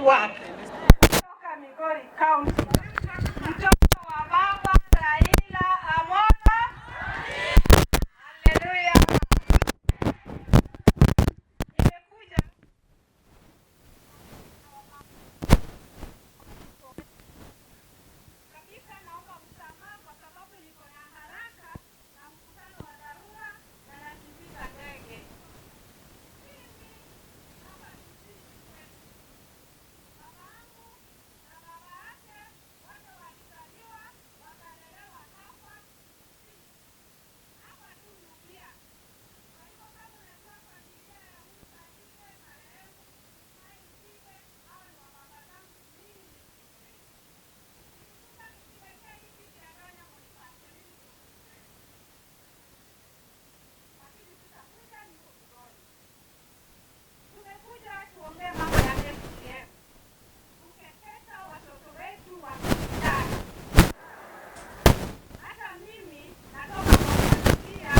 network. Kutoka Migori County, mtoto wa baba Raila Amolo. Haleluya! Nimekuja kabisa, naomba msamaha kwa sababu niko na haraka na mkutano wa dharura na nakimbiza ndege. Mimi hapa kijijini kwetu, babangu na baba yake wote walizaliwa wakalelewa hapa hapa tu Nubia. Kwa hivyo kama unajua familia ya Musa Kibe marehemu Ismail Kibe, hao ni wa baba zangu, mimi ni mtoto wenu. Nilikuwa nikiletea hii kiti ya Donya mnipatie mimi ndio mtoto wenu. Lakini sitakuja, niko Migori. Tumekuja tuongee mambo ya FGM. Kukeketa watoto wetu wa kisichana. Hata mimi natoka kwa familia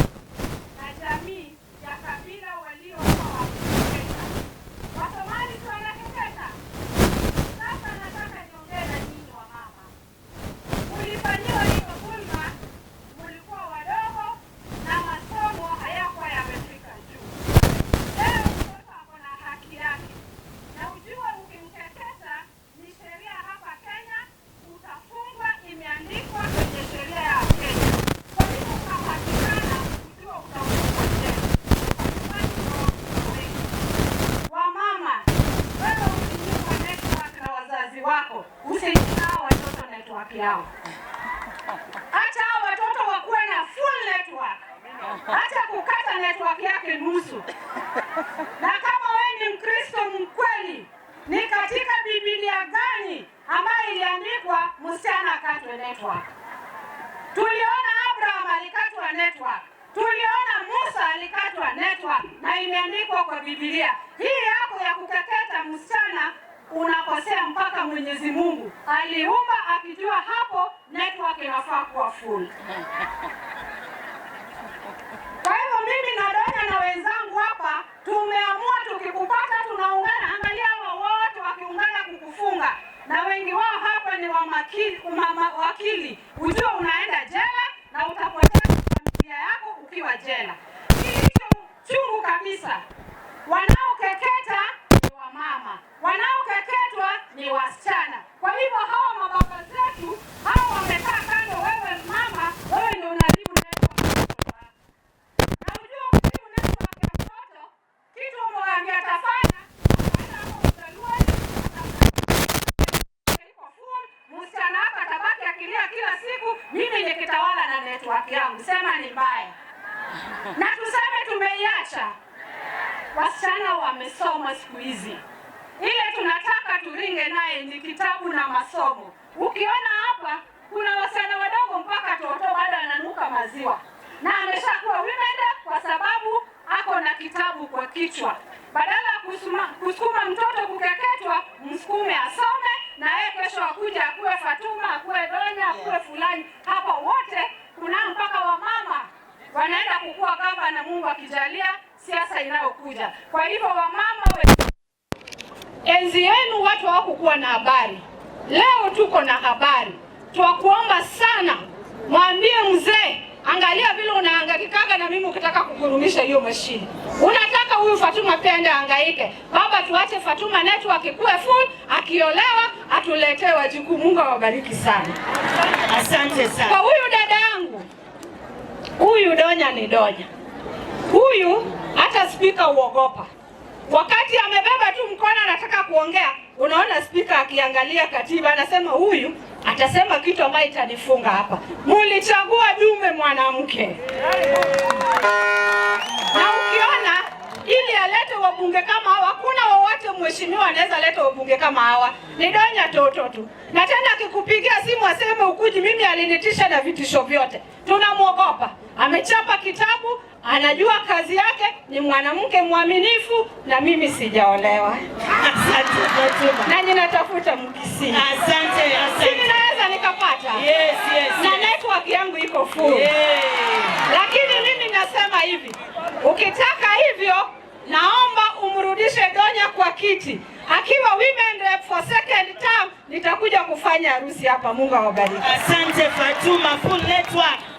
na jamii ya kabila waliokuwa wakikeketa. Wasomali si wanakeketa? Sasa nataka niongee na nyinyi wamama. Mulifanyiwa hiyo dhulma, mulikuwa wadogo na masomo hayakuwa yamefika juu. Leo mtoto ako na haki yake, na ujue ukimkeketa ni sheria hapa Kenya, utafungwa, imeandikwa kwenye sheria ya Kenya. Kwa hivyo ukapatikana, ujue utafungwa jela. Nyumbani kwa watoto wengi. Wamama, wewe ukinyimwa network na wazazi wako, usinyime hao watoto network yao. Hata hao watoto wakuwe na full network, hata kukata network yake nusu. Na kama wewe ni Mkristo mkweli, ni katika Biblia gani ambayo iliandikwa msichana akatwe network? Tuliona Abraham alikatwa network, tuliona Musa alikatwa network, na imeandikwa kwa Biblia. Hii yako ya kukeketa msichana unakosea mpaka Mwenyezi Mungu aliumba akijua hapo network inafaa kuwa full. Kwa hivyo mimi na Donya na wenzangu hapa tumeamua tukikupata tunaungana. Angalia hawa wote wakiungana kukufunga, na wengi wao hapa ni wakili. Ujue unaenda jela na utapoteza familia yako ukiwa jela. Kilicho chungu kabisa, wanaokeketa ni wamama, wanaokeketwa ni wasichana. Kwa hivyo hawa mababa zetu hawa wamekaa kando, wewe mama, wewe ndio unaharibu network ya mtoto wako. Na ujue ukiharibu network ya mtoto, kitu umwambia atafanya, ataenda hapo Mjaluoni, iko full, msichana wako atabaki akilia kila siku, mimi nikitawala na network yangu. Sema ni mbaya. Na tuseme tumeiacha. Wasichana wamesoma siku hizi. Ile tunataka turinge naye ni kitabu na masomo. Ukiona hapa kuna wasichana wadogo mpaka toto bado ananuka maziwa na ameshakuwa women rep kwa sababu ako na kitabu kwa kichwa. Badala ya kusukuma mtoto kukeketwa, msukume asome na yeye kesho akuje akuwe Fatuma, akuwe Donya, akuwe fulani. Hapa wote kuna mpaka wamama wanaenda kukua gavana, Mungu akijalia siasa inayokuja. Kwa hivyo wamama enzi yenu watu hawakukuwa na habari, leo tuko na habari. Twakuomba sana, mwambie mzee, angalia vile unahangaikaga na mimi ukitaka kugurumisha hiyo mashine. Unataka huyu Fatuma pia aende ahangaike. Baba, tuache Fatuma network ikuwe full, akiolewa atuletee wajukuu. Mungu awabariki sana. Asante sana. Kwa huyu dada yangu, huyu Donya ni Donya. Huyu hata spika uogopa. Wakati amebeba tu mkono anataka kuongea, unaona spika akiangalia katiba anasema huyu atasema kitu ambayo itanifunga hapa. Mulichagua dume mwanamke. Na ukiona ili alete wabunge kama hawa, hakuna wowote mheshimiwa anaweza leta wabunge kama hawa, ni Donya toto tu. Na tena akikupigia simu aseme ukuji, mimi alinitisha na vitisho vyote, tunamwogopa. Amechapa kitabu, anajua kazi yake, ni mwanamke mwaminifu, na mimi sijaolewa. Asante Fatuma. Na ninatafuta Mkisii. Asante, Si asante. ninaweza nikapata? Yes. Na network yangu iko full. Lakini mimi nasema hivi, ukitaka hivyo naomba umrudishe Donya kwa kiti akiwa women rep for Tutakuja kufanya harusi hapa. Mungu awabariki. Asante Fatuma, full network.